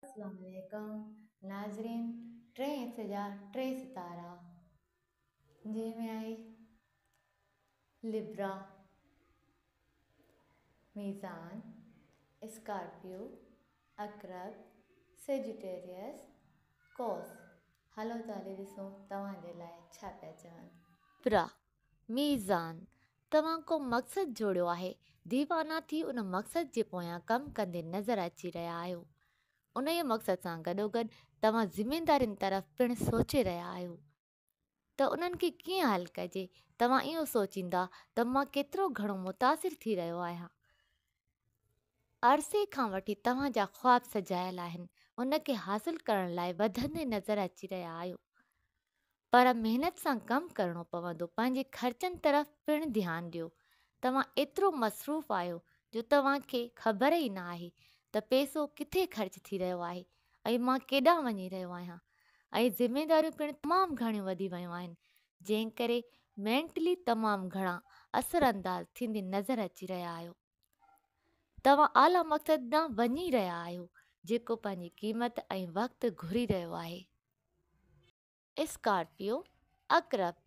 اسلام عليڪم ناظرين ٽئين حصي جا ٽي ستارا جنهن ۾ آهي لبرا ميزان اسڪارپيو عقرب سيجيٽيريس قوس هلو ته هلي ڏسون توهان جي لاء ڇا پيا چون. لبرا ميزان توهان ڪو مقصد جوڙيو آهي، ديوانا ٿي ان مقصد جي پويان ڪم ڪندي نظر اچي رهيا آهيو. انهيء مقصد سان گڏوگڏ توهان ذميدارين طرف پڻ سوچي رهيا آهيو ته انهن کي ڪيئن حل ڪجي. توهان اهو سوچيندا ته مان ڪيترو گهڻو متاثر ٿي رهيو آهيان. عرصي کان وٺي توهان جا خواب سجايل آهن، ان کي حاصل ڪرڻ لاء وڌندي نظر اچي رهيا آهيو. پر محنت سان ڪم ڪرڻو پوندو، پنهنجي خرچن طرف پڻ ڌيان ڏيو. توهان ايترو مصروف آهيو جو توهان کي خبر ئي نه آهي ته پئسو ڪٿي خرچ ٿي رهيو آهي ۽ مان ڪيڏانهن وڃي رهيو آهيان ۽ ذميداريون پڻ تمام گهڻيون وڌي ويون آهن جنهن ڪري مينٽلي تمام گهڻا اثر انداز ٿيندي نظر اچي رهيا آهيو. توهان اعليٰ مقصد ڏانهن وڃي رهيا آهيو جيڪو پنهنجي قيمت ۽ وقت گهري رهيو آهي. اسڪارپيو، عقرب،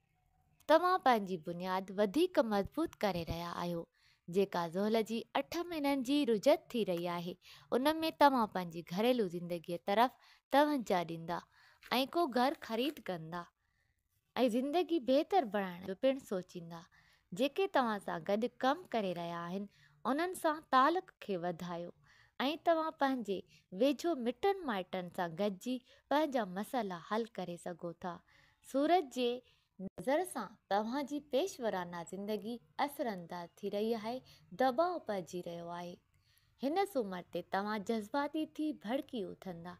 توهان پنهنجي بنياد وڌيڪ مضبوط ڪري رهيا آهيو، جيڪا زحل جي اٺ مهينن جي رجعت ٿي رهي آهي، ان ۾ توهان پنهنجي گهريلو زندگيء طرف توجهه ڏيندا ۽ ڪو گهر خريد ڪندا. ۽ زندگي بهتر بڻائڻ جو پڻ سوچيندا. جيڪي توهان سان گڏ ڪم ڪري رهيا آهن انهن سان تعلق کي وڌايو ۽ توهان پنهنجي ويجهو مٽن مائٽن سان گڏجي پنهنجا مسئلا حل ڪري سگهو ٿا. سورج جي نظر سان توهان جي پيشورانه زندگي اثرانداز ٿي رهي آهي، دٻاء پئجي رهيو آهي. هن سومر تي توهان جذباتي ٿي ڀڙڪي اٿندا،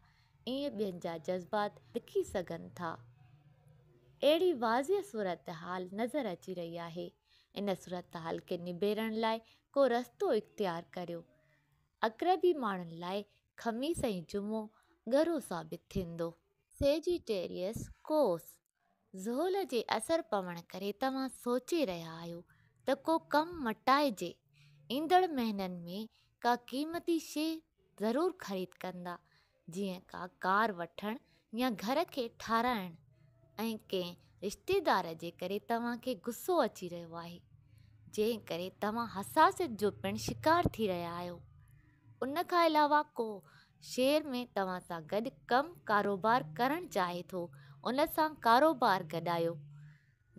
ائين ٻين جا جذبات ڀڙڪي سگهن ٿا. اهڙي واضح صورتحال نظر اچي رهي آهي. ان صورتحال کي نبيرڻ لاء ڪو رستو اختيار ڪريو. عقربي ماڻهن لاء خميس ۽ جمعو ڳرو ثابت ٿيندو. سيجيٽيريس، قوس، زحل جي اثر پوڻ ڪري توهان سوچي رهيا آهيو ته ڪو ڪم مٽائجي. ايندڙ مهينن ۾ ڪا قيمتي شيء ضرور خريد ڪندا، جيئن ڪا ڪار وٺڻ يا گهر کي ٺاراهڻ ۽ ڪنهن رشتيدار جي ڪري توهان کي غصو اچي رهيو آهي، جنهن ڪري توهان حساسيت جو پڻ شڪار ٿي رهيا آهيو. ان کان علاوه ڪو شهر ۾ توهان سان گڏ ڪم ڪاروبار ڪرڻ چاهي ٿو ان سان ڪاروبار گڏايو.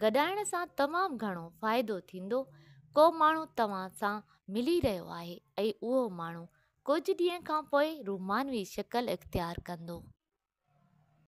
گڏائڻ سان تمام گهڻو فائدو ٿيندو. ڪو ماڻهو توهان سان ملي رهيو آهي ۽ اهو ماڻهو ڪجهه ڏينهن کان پوء رومانوي شڪل اختيار ڪندو.